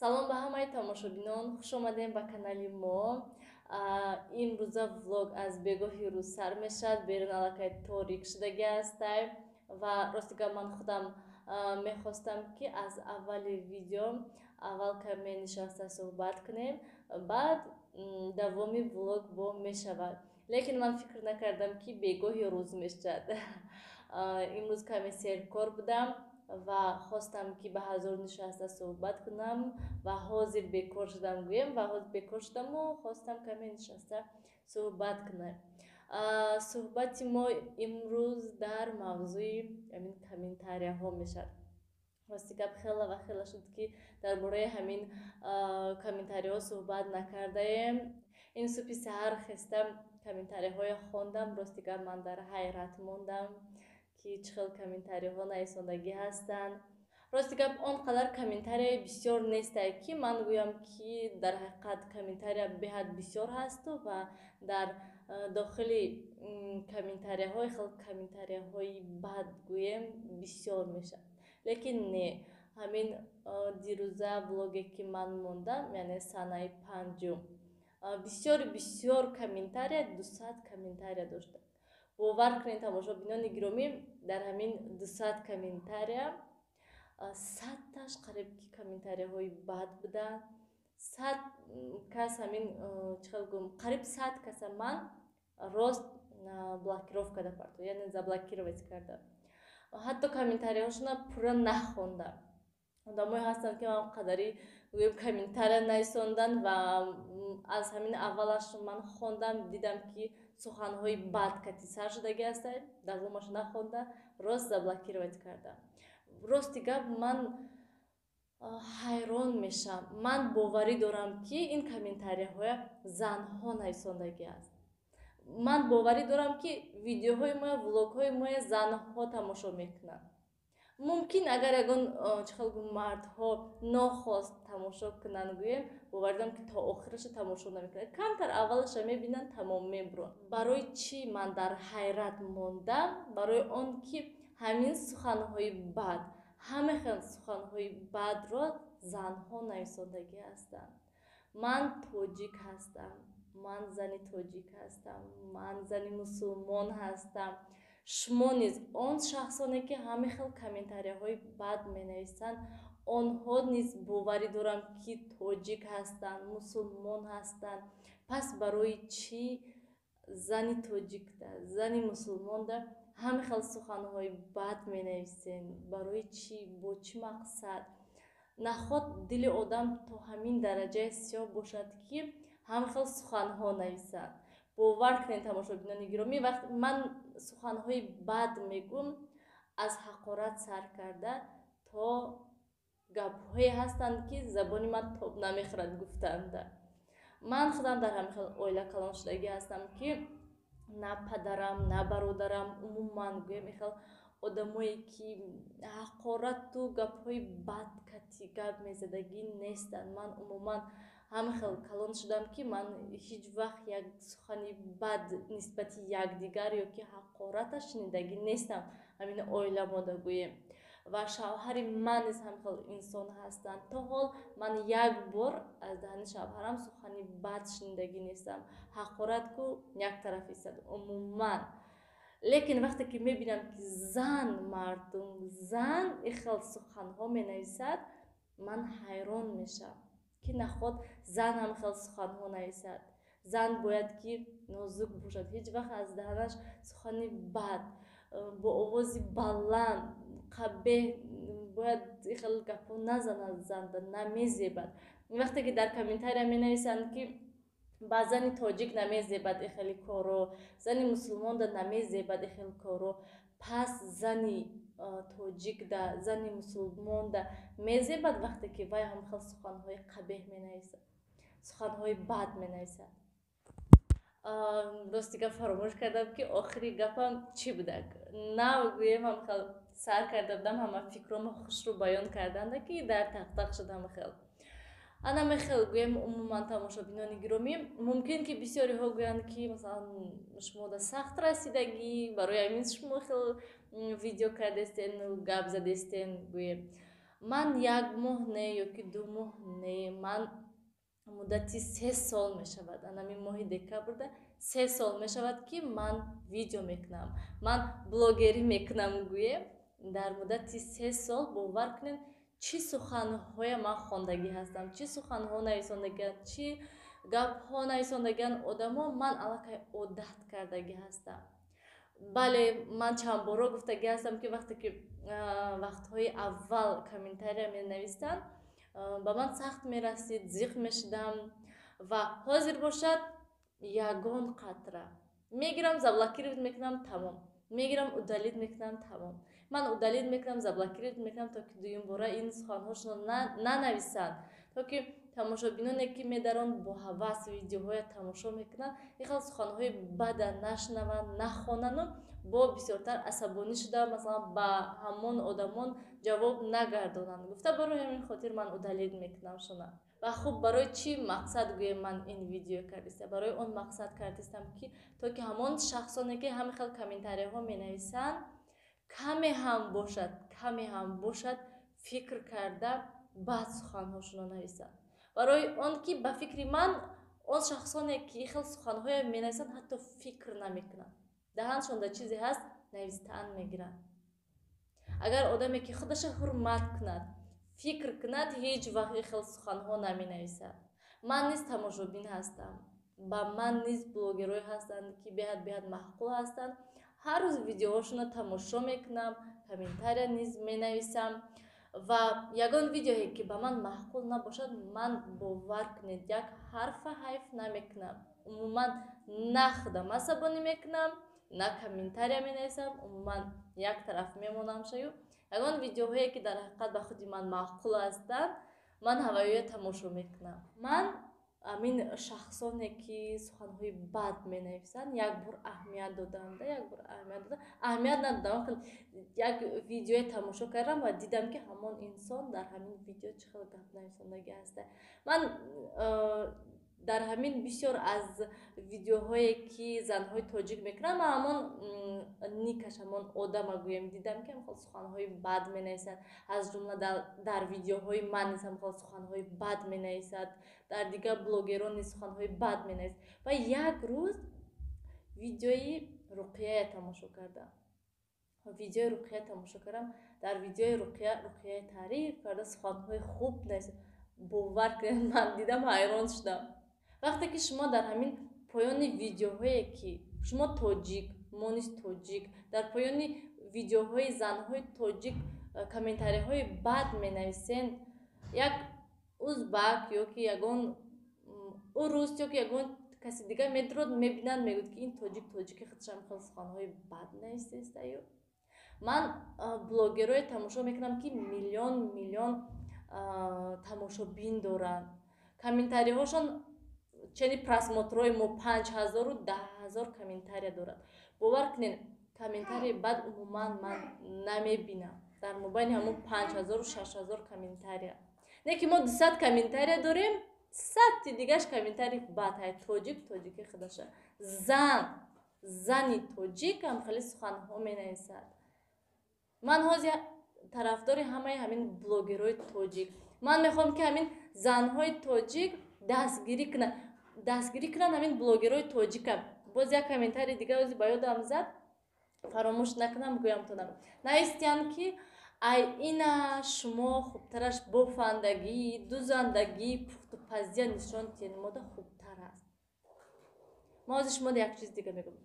Салом ба ҳамаи тамошобинон, хуш омадем ба канали мо. Имрӯза влог аз бегоҳи рӯз сар мешавад. Берун аллакай торик шудагӣ ҳастай ва рости гап, ман худам мехостам, ки аз аввали видео аввал каме нишаста суҳбат кунем, баъд давоми влог бо мешавад, лекин ман фикр накардам, ки бегоҳи рӯз мешавад. Имрӯз каме серкор будам ва хостам, ки ба ҳазор нишаста суҳбат кунам ва ҳозир бекор шудам, гӯем, ва ҳозир бекор шудаму хостам каме нишаста суҳбат кунам. Суҳбати мо имрӯз дар мавзӯи ҳамин комментарияҳо мешавад. Рости гап, хела ва хела шуд, ки дар бораи ҳамин комментарияҳо суҳбат накардаем. Ин субҳи саҳар хеста комментарияҳоя хондам. Рости гап, ман дар ҳайрат мондам, ки чӣ хел комментарияҳо нависондагӣ ҳастанд. Рости гап, он қадар комментарияи бисёр нестай, ки ман гӯям, ки дар ҳақиқат комментария беҳад бисёр ҳасту ва дар дохили комментарияҳои хел комментарияҳои бад, гӯем, бисёр мешавад, лекин не, ҳамин дирӯза влоге, ки ман мондам, яъне санаи 5-ум, бисёри бисёр комментария, 200 комментария дошта. Бовар кунед, тамошобинони гиромӣ, дар ҳамин 200 комментария 100-таш қариб ки комментарияҳои бад буданд. 100 кас, ҳамин чӣ хел гӯм, қариб 100 каса ман рост блокировка да парто, яъне заблокировать кардам, ҳатто комментарияҳошона пурра нахондам. Одамое ҳастанд, ки ман қадари, гӯем, комментария нависондан ва аз ҳамин аввалаш ман хондам, дидам, ки суханҳои бад кати сар шудагӣ ҳастанд, давомаш нахонда, рост заблокировать кардам. Рости гап, ман ҳайрон мешавам. Ман боварӣ дорам, ки ин комментарияҳоя занҳо нависондагӣ аст. Ман боварӣ дорам, ки видеоҳои моя, влогҳои моя занҳо тамошо мекунанд. Мумкин, агар ягон, чӣ хел гӯм, мардҳо нохост тамошо кунанд, гӯем, боварӣ дорам, ки то охираша тамошо намекунанд, камтар аввалаша мебинанд, тамом, мебуранд. Барои чӣ ман дар ҳайрат мондам? Барои он ки ҳамин суханҳои бад, ҳама хел суханҳои бадро занҳо нависондагӣ ҳастанд. Ман тоҷик ҳастам, ман зани тоҷик ҳастам, ман зани мусулмон ҳастам. Шумо низ, он шахсоне, ки ҳама хел комментарияҳои бад менависанд, онҳо низ, боварӣ дорам, ки тоҷик ҳастанд, мусулмон ҳастанд. Пас барои чӣ зани тоҷикда, зани мусулмонда ҳама хел суханҳои бад менависен? Барои чӣ, бо чӣ мақсад? Наход дили одам то ҳамин дараҷаи сиёҳ бошад, ки ҳама хел суханҳо нависанд? Бовар кунед, тамошобинони гиромӣ, вақт ман суханҳои бад мегӯм, аз ҳақорат сар карда то гапҳое ҳастанд, ки забони ман тоб намехӯрад гуфтанда. Ман худам дар ҳамин хел оила калон шудагӣ ҳастам, ки на падарам, на бародарам, умуман, гӯем, ин хел одамое, ки ҳақорату гапҳои бад кати гап мезадагӣ нестанд. Ман умуман ҳама хел калон шудам, ки ман ҳеҷ вақт як сухани бад нисбати якдигар ё ки ҳақората шунидагӣ нестам ҳамин оиламода, гӯем. Ва шавҳари ман низ ҳам хел инсон ҳастанд. То ҳол ман як бор аз даҳани шавҳарам сухани бад шунидагӣ нестам. Ҳақорат ку як тараф истад умуман. Лекин вақте ки мебинам, ки зан, мардум, зан ин хел суханҳо менависад, ман ҳайрон мешавам, ки наход зан ҳам хел суханҳо нависад? Зан бояд ки нозук бошад, ҳеҷ вақт аз даҳанаш сухани бад бо овози баланд, қабеҳ бояд ин хел гапҳо назанад, занда намезебад. Вақте ки дар комментария менависанд, ки ба зани тоҷик намезебад ин хели коро, зани мусулмонда намезебад ин хел коро, пас зани тоҷикда, зани мусулмонда мезебад, вақте ки вай ҳам хел суханҳои қабеҳ менависад, суханҳои бад менависад? Рости гап, фаромӯш кардам, ки охири гапам чӣ будак. Нав, гӯем, ҳам хел сар карда будам, ҳама фикромо хушрӯ баён карданда, ки дар тақтақ шуд. Ҳама хел ана мехел, гӯем. Умуман, тамошобинони гиромӣ, мумкин ки бисёриҳо гӯянд, ки масалан шумо да сахт расидагӣ, барои ҳамин шумо хел видео кардестен, гап задестен, гӯем. Ман як моҳ не ёки 2 моҳ не, ман муддати 3 сол мешавад, анами моҳи декабрда 3 сол мешавад, ки ман видео мекунам, ман блогерӣ мекунам. Гӯем, дар муддати 3 сол, бовар кунед, чӣ суханҳое ман хондагӣ ҳастам, чӣ суханҳо нависондагианд, чӣ гапҳо нависондагианд одамо, ман аллакай одат кардагӣ ҳастам. Бале, ман чандборо гуфтагӣ ҳастам, ки вақте ки вақтҳои аввал комментария менавистанд, ба ман сахт мерасид, зиқ мешудам. Ва ҳозир бошад, ягон қатра мегирам, заблокировать мекунам, тамом. Мегирам, удалить мекунам, тамом. Ман удалить мекунам, заблокировать мекунам, то ки дуюмбора ин суханҳошонро нанависанд, то ки тамошобиноне, ки медарон, бо ҳавас видеоҳоя тамошо мекунанд, ин хел суханҳои бада нашнаванд, нахонану бо бисёртар асабонӣ шуда, масалан, ба ҳамон одамон ҷавоб нагардонанд гуфта. Барои ҳамин хотир ман удалить мекунам шуна. Ва хуб, барои чӣ мақсад, гӯем, ман ин видео кардистам? Барои он мақсад кардистам, ки то ки ҳамон шахсоне, ки ҳамин хел комментарияҳо менависанд, каме ҳам бошад, каме ҳам бошад, фикр карда, баъд суханҳошонро нависанд. Барои он ки, ба фикри ман, он шахсоне, ки ин хел суханҳое менависанд, ҳатто фикр намекунанд, даҳаншонда чизе ҳаст, навистан мегиранд. Агар одаме, ки худаша ҳурмат кунад, фикр кунад, ҳеҷ вақт ин хел суханҳо наменависад. Ман низ тамошобин ҳастам, ба ман низ блогерое ҳастанд, ки беҳад беҳад маъқул ҳастанд. Ҳар рӯз видеоҳошонро тамошо мекунам, комментария низ менависам. Ва ягон видеое, ки ба ман маъқул набошад, ман, бовар кунед, як ҳарфа ҳайф намекунам. Умуман, на худам асабонӣ мекунам, на комментария менависам, умуман як тараф мемонам шаю. Ягон видеоҳое, ки дар ҳақиқат ба худи ман маъқул ҳастанд, ман ҳаваёя тамошо мекунам. Ман амин шахсоне, ки суханҳои бад менависанд, як бор аҳамият додам да, як бор аҳамият додам, аҳамият надодам, як видеое тамошо кардам ва дидам, ки ҳамон инсон дар ҳамин видео чӣ хел гап нависондагӣ ҳаста. Ман дар ҳамин бисёр аз видеоҳое, ки занҳои тоҷик мекунанд, ман ҳамон никаш, ҳамон одама, гӯем, дидам, ки ҳамхел суханҳои бад менависад. Аз ҷумла дар видеоҳои ман низ ҳамхел суханҳои бад менависад, дар дигар блогерон низ суханҳои бад менависад. Ва як рӯз видеои Руқияя тамошо кардам. Видеои Руқия тамошо кардам. Дар видеои Руқия, Руқияи таъриф карда, суханҳои хуб нависад. Бовар кунед, ман дидам, ҳайрон шудам. Вақте ки шумо дар ҳамин поёни видеоҳое, ки шумо тоҷик, мо низ тоҷик, дар поёни видеоҳои занҳои тоҷик комментарияҳои бад менависен, як узбак ё ки ягон урус ё ки ягон каси дигар медурод, мебинанд, мегӯяд, ки ин тоҷик, тоҷики худашам хел суханҳои бад нависестаю. Ман блогерое тамошо мекунам, ки миллион миллион тамошобин доранд, комментарияҳошон чени просмотрҳои мо 5000-у 10 000 комментария дорад. Бовар кунед, комментарияи бад умуман ман намебинам дар мобайни ҳамон 5000-у 6000 комментария. Не ки мо 200 комментария дорем, садти дигаш комментарий бад. Ҳай, тоҷик тоҷики худаша, зан зани тоҷик ҳам хеле суханҳо менависад. Ман ҳозир тарафдори ҳамаи ҳамин блогерҳои тоҷик. Ман мехоҳам, ки ҳамин занҳои тоҷик дастгирӣ кунанд, дастгирӣ кунанд ҳамин блогерҳои тоҷика. Боз як комментарии дигар ози ба ёдам зад, фаромӯш накунам, гӯямтонам. Навистиянд, ки ай ина шумо хубтараш бофандагӣ, дузандагӣ, пухтупазия нишон диҳед, мода хубтар аст. Ман ҳозир шумода як чиз дига мегӯям.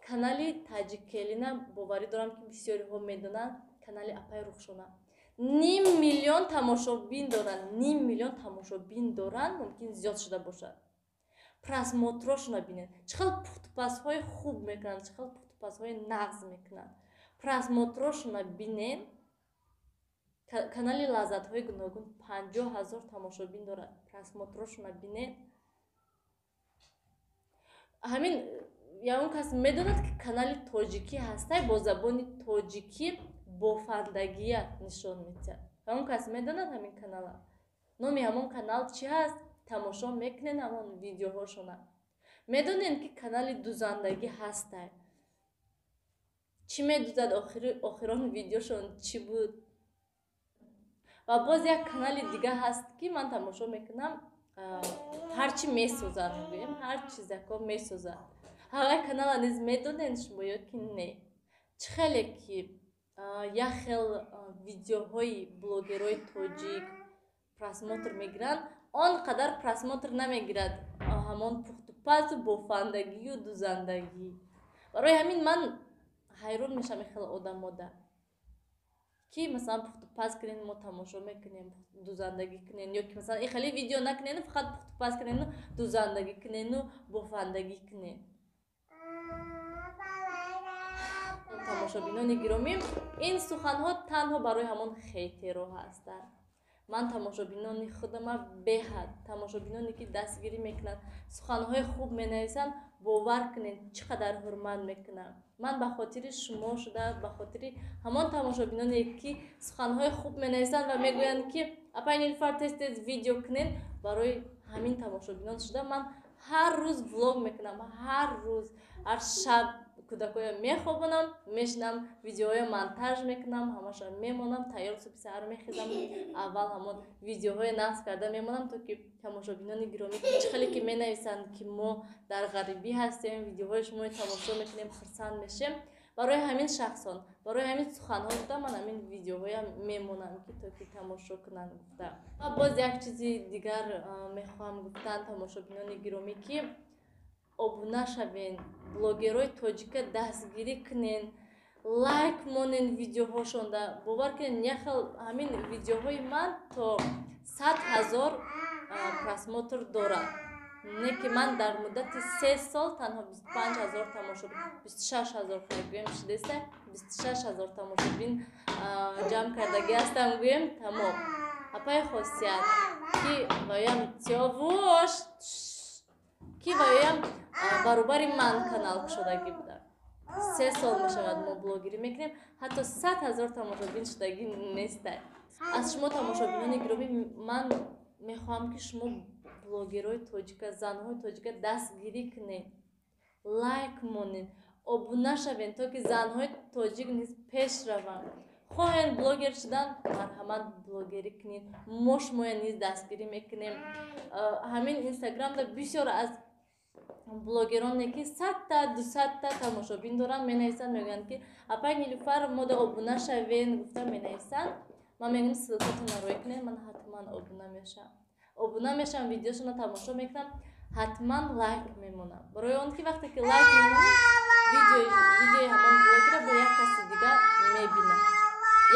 Канали Таҷикелина, боварӣ дорам, ки бисёриҳо медонанд, канали апаи Рухшона ним миллион тамошобин доранд, ним миллион тамошобин доранд, мумкин зиёд шуда бошад. Просмотрошонро бинед, чӣ хел пухтупазҳои хуб мекунанд, чӣ хел пухтупазҳои нағз мекунанд. Просмотрошонро бинед. Канали Лаззатҳои гуногун 50 000 тамошобин дорад. Просмотрошонро бинед. Ҳамин ягон кас медонад, ки канали тоҷикӣ ҳастай, бо забони тоҷикӣ бофандагия нишон медиҳад? Ягон кас медонад ҳамин канала? Номи ҳамон канал чӣ ҳаст? Тамошо мекунед ҳамон видеоҳошона? Медонед, ки канали дузандагӣ ҳастай? Чӣ медузад? Охирон видеошон чӣ буд? Ва боз як канали дига ҳаст, ки ман тамошо мекунам, ҳарчи месозад, гӯем, ҳар чизако месозад. Ҳавай канала низ медонед шумо ё ки не? Чӣ хеле ки як хел видеоҳои блогерҳои тоҷик просмотр мегиранд, он қадар просмотр намегирад ҳамон пухтупазу бофандагию дузандагӣ. Барои ҳамин ман ҳайрон мешавам ин хел одамода, ки масалан пухтупаз кунен, мо тамошо мекунем, дузандагӣ кунен, ё ки масалан ин хеле видео накунену фақат пухтупаз кунену дузандагӣ кунену бофандагӣ кунен. Тамошобинони гиромӣ, ин суханҳо танҳо барои ҳамон хейтеро ҳастанд. Ман тамошобинони худама беҳад, тамошобиноне ки дастгирӣ мекунанд, суханҳои хуб менависанд, бовар кунед, чӣ қадар ҳурмат мекунам. Ман ба хотири шумо шуда, ба хотири ҳамон тамошобиноне ки суханҳои хуб менависанд ва мегӯянд, ки апай Нилуфар, тез тез видео кунед, барои ҳамин тамошобинон шуда ман ҳар рӯз влог мекунам, ҳар рӯз, ҳар шаб кӯдакҳоя мехобонам, мешинам, видеоҳоя монтаж мекунам, ҳамаша мемонам тайёр. Субҳи саҳар мехезам, аввал ҳамон видеоҳоя насб карда мемонам, то ки тамошобинони гиромӣ, чӣ хеле ки менависанд, ки мо дар ғарибӣ ҳастем, видеоҳои шуморо тамошо мекунем, хурсанд мешем. Барои ҳамин шахсон, барои ҳамин суханҳо гуфта, ман ҳамин видеоҳоя мемонам, ки то ки тамошо кунанд гуфта. Ва боз як чизи дигар мехоҳам гуфтан, тамошобинони гиромӣ, ки обуна шавен, блогерҳои тоҷика дастгирӣ кунен, лайк монен видеоҳошонда. Бовар кунед, яхел ҳамин видеоҳои ман то 100 000 просмотр дорад, не ки ман дар муддати 3 сол танҳо 25 000 тамошобин, 26 000 гӯем шудеста, 26 000 тамошобин ҷамъ кардагӣ ҳастам, гӯем, тамом. Апаи Хосият, ки ваям тиёвуш, ки ваям баробари ман канал кушодагӣ буда, 3 сол мешавад мо блогерӣ мекунем, ҳатто 100 000 тамошобин шудагӣ нестай. Аз шумо, тамошобинони гиромӣ, ман мехоҳам, ки шумо блогерҳои тоҷика, занҳои тоҷика дастгирӣ кунед, лайк монед, обуна шавед, то ки занҳои тоҷик низ пеш раванд. Хоҳед блогер шудан, марҳамат, блогерӣ кунед, мо шумоя низ дастгирӣ мекунем. Ҳамин Инстаграмда бисёр аз блогероне ки 100-та, 200-та тамошобин доранд, менависанд, мегӯянд, ки апай Нилуфар, мода обуна шавен гуфта менависанд. Ман мегӯям, ссылкатонро рӯй кунед, ман ҳатман обуна мешавам. Обуна мешавам, видеошонро тамошо мекунам, ҳатман лайк мемонам, барои он ки вақте ки лайк мемонем, видеои ҳамон блогера бо як каси дигар мебинад,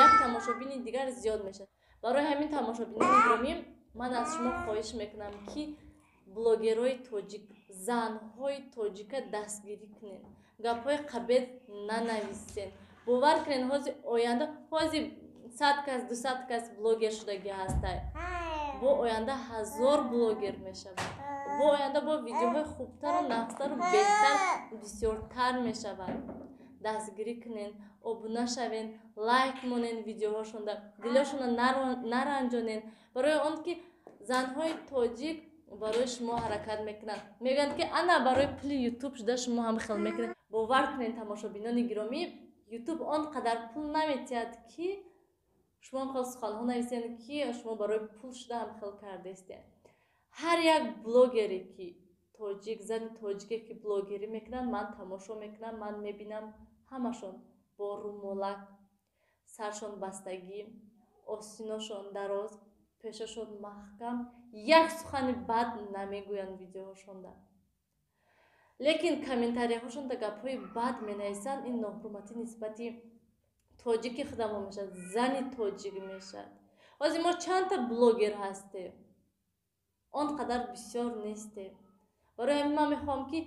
як тамошобини дигар зиёд мешавад. Барои ҳамин, тамошобинони гиромӣ, ман аз шумо хоҳиш мекунам, ки блогерҳои тоҷик, занҳои тоҷика дастгирӣ кунед, гапҳои қабеҳ нанависед. Бовар кунед, ҳози оянда, ҳози 100 кас, 200 кас блогер шудагӣ ҳастай, бо оянда 1000 блогер мешавад, бо оянда бо видеоҳои хубтару нағзтару беҳтар бисёртар мешавад. Дастгирӣ кунед, обуна шавед, лайк монед видеоҳошонда, дилошонро наранҷонед, барои он ки занҳои тоҷик барои шумо ҳаракат мекунанд. Мегӯянд, ки ана барои пули Ютуб шуда шумо ҳам хел мекунед. Бовар кунед, тамошобинони гиромӣ, Ютуб он қадар пул наметиҳад, ки шумо ҳам хел суханҳо нависед, ки шумо барои пул шуда ҳам хел кардаистед. Ҳар як блогере ки тоҷик, зани тоҷике ки блогерӣ мекунанд, ман тамошо мекунам, ман мебинам, ҳамашон бо румолак, саршон бастагӣ, остиношон дароз, пешашон маҳкам, як сухани бад намегӯянд видеоҳошонда, лекин комментарияҳошонда гапҳои бад менависанд. Ин ноҳурматӣ нисбати тоҷики худамо мешавад, зани тоҷик мешавад. Ҳозир мо чандта блогер ҳастем? Он қадар бисёр нестем. Барои ҳамин ман мехоҳам, ки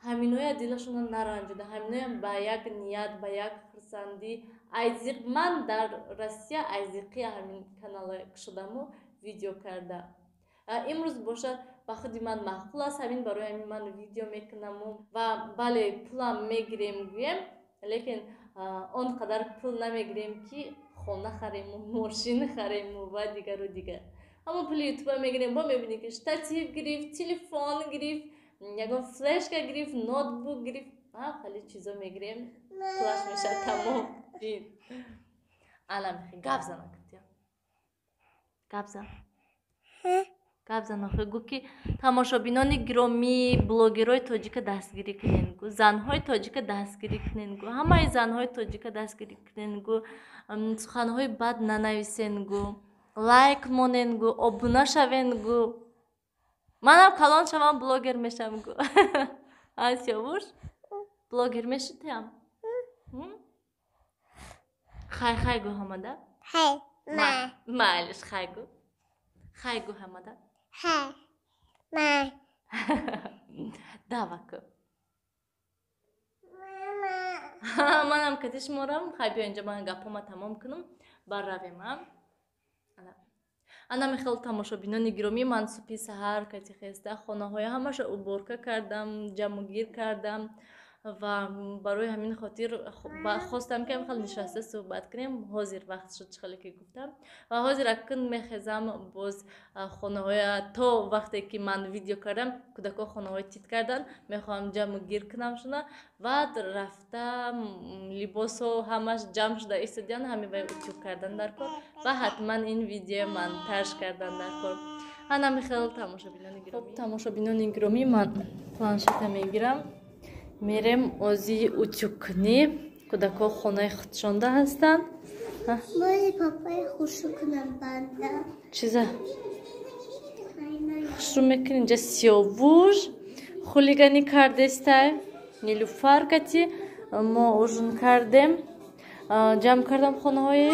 ҳаминоя дилашонро наранҷода, ҳаминоя ба як ният, ба як хурсандӣ айзиқ. Ман дар Россия айзиқи ҳамин канала кушодаму видео карда. Имрӯз бошад, ба худи ман маъқул аст ҳамин, барои ҳамин ман видео мекунаму. Ва бале, пулам мегирем гӯем, лекин он қадар пул намегирем, ки хона харему, мошин харему ва дигару дигар. Ҳамон пули Ютуба мегирем, бо мебинем, ки штатив гирифт, телефон гирифт, ягон флешка гирифт, ноутбук гирифт, хеле чизо мегирем, пулаш мешавад тамом. Ана гап занак. Гап зан. Гап зан охи, гӯ ки тамошобинони гиромӣ, блогерҳои тоҷика дастгирӣ кунен, гӯ занҳои тоҷика дастгирӣ кунен, гӯ ҳамаи занҳои тоҷика дастгирӣ кунен, гӯ суханҳои бад нанависен, гӯ лайк монен, гӯ обуна шавен, гӯ манам калон шавам блогер мешавам, гӯ. Сиёвуш, блогер мешудиам? Хай хай гӯ ҳамада. Майлиш, хай гӯ. Хай гӯ ҳамада. Хай. Дава кӯ. Манам кати шуморам. Хай, биё инҷа, ман гапома тамом кунам, бар равем. Ана михел, тамошобинони гиромӣ, ман субҳи саҳар кати хеста хонаҳоя ҳамаша уборка кардам, ҷамъгир кардам ва барои ҳамин хотир хостам, ки хел нишаста суҳбат кунем. Ҳозир вақт шуд, чӣ хеле ки гуфтам, ва ҳозир акун мехезам боз хонаҳоя. То вақте ки ман видео кардам, кӯдакҳо хонаҳои тит кардан, мехоҳам ҷамъу гир кунам шуна. Баъд рафта либосҳо ҳамаш ҷамъ шуда истодиян, ҳами вай утюг кардан дар кор ва ҳатман ин видео монтаж кардан дар кор. Ана михел, тамошобинони гиромӣ. Хоб, тамошобинони гиромӣ, ман планшета мегирам, мерем ози утюгкунӣ. Кӯдакҳо хонаи худшонда ҳастанд. Бози папаи хушрӯ кунам банда. Чиза хушрӯ мекунӣ? Инҷа Сиёвуш хулиганӣ кардестай. Нилуфар кати мо ужин кардем, ҷамъ кардам хонаҳои.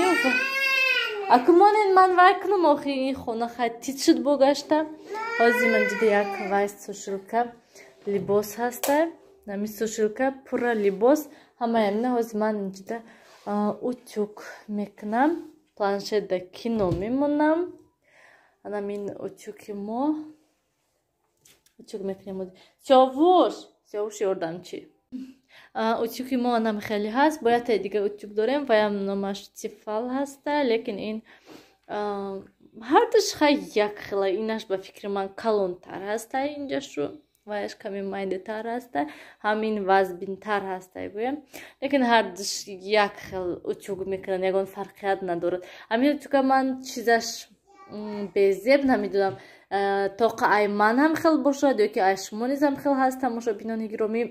Аку монен, ман вай кунам охи, ин хона хай тит шуд бо гашта. Ҳозир ман дида як вай сушилка либос ҳастай, нами сушилка пурра либос ҳамаи амина. Ҳозир ман инҷида утюг мекунам, планшетда кино мемонам. Анамин утюги мо, утюг мекунем. Сиёвуш, Сиёвуш, ёрдамчи. Утюги мо анам хеле ҳаст, бояд таи дига утюг дорем, ваям номаш Тефал ҳаста, лекин ин ҳардуш хай як хела. Инаш ба фикри ман калонтар ҳаста, инҷашу ваяш каме майдатар ҳаста, ҳамин вазбинтар ҳаста гӯям, лекин ҳардуш як хел утюг мекунанд, ягон фарқият надорад. Ҳамин утюга ман чизаш безеб намедонам, тоқа ай ман ҳам хел бошад ё ки ай шумо низ ҳам хел ҳаст. Тамошобинони гиромӣ,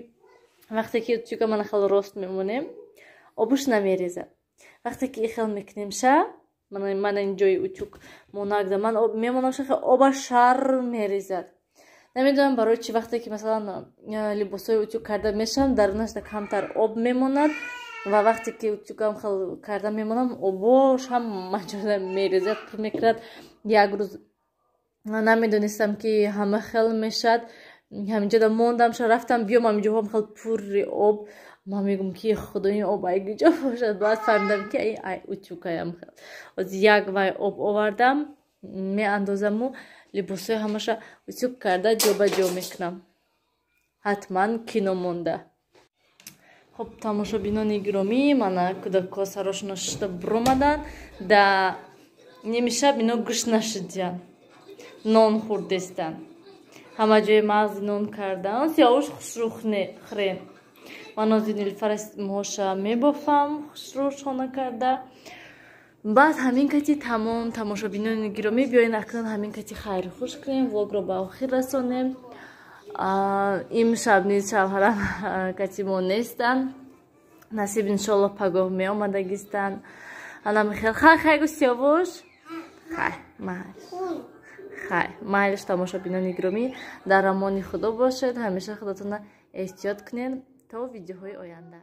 вақте ки утюга мана хел рост мемонем, обуш намерезад. Вақте ки ихел мекунем ша, мана ин ҷои утюг монакда ман мемонам ша, оба шар мерезад. Намедонам барои чӣ. Вақте ки масалан либосҳои утюг карда мешавам, дарунашда камтар об мемонад ва вақте ки утюгам хел карда мемонам, обош ҳам маҷода мерезад, пур мекунад. Як рӯз намедонистам, ки ҳама хел мешад. Ҳаминҷода мондам ша, рафтам биём, ҳаминҷоҳом хел пурри об. Ман мегӯм, ки худо, ин об ай куҷо бошад? Баъд фаҳмидам, ки ай утюгаям хел. Оз як вай об овардам, меандозаму либосҳои ҳамаша утюг карда ҷо ба ҷо мекунам, ҳатман кино монда. Хуб, тамошобинони гиромӣ, мана кӯдакҳо сарошона шишта буромаданд. Да ними шаб ино гӯшт нашидиянд, нон хӯрдестанд, ҳама ҷои мағзи нон кардан. Сиёвуш, хушрӯ хӯрен. Ман ози Нилуфара моша мебофам, хушрӯ шона карда. Баъд ҳамин кати тамом. Тамошобинони гиромӣ, биёен акнун ҳамин кати хайру хуш кунем, влогро ба охир расонем. Имшаб низ шавҳарам кати мо нестанд, насиб, иншолло, пагоҳ меомадагистанд. Анам хел хай хай гӯ, Сиёвуш, хай, майлиш, хай, майлиш. Тамошобинони гиромӣ, дар амони Худо бошед, ҳамеша худатона эҳтиёт кунед. То видеоҳои оянда.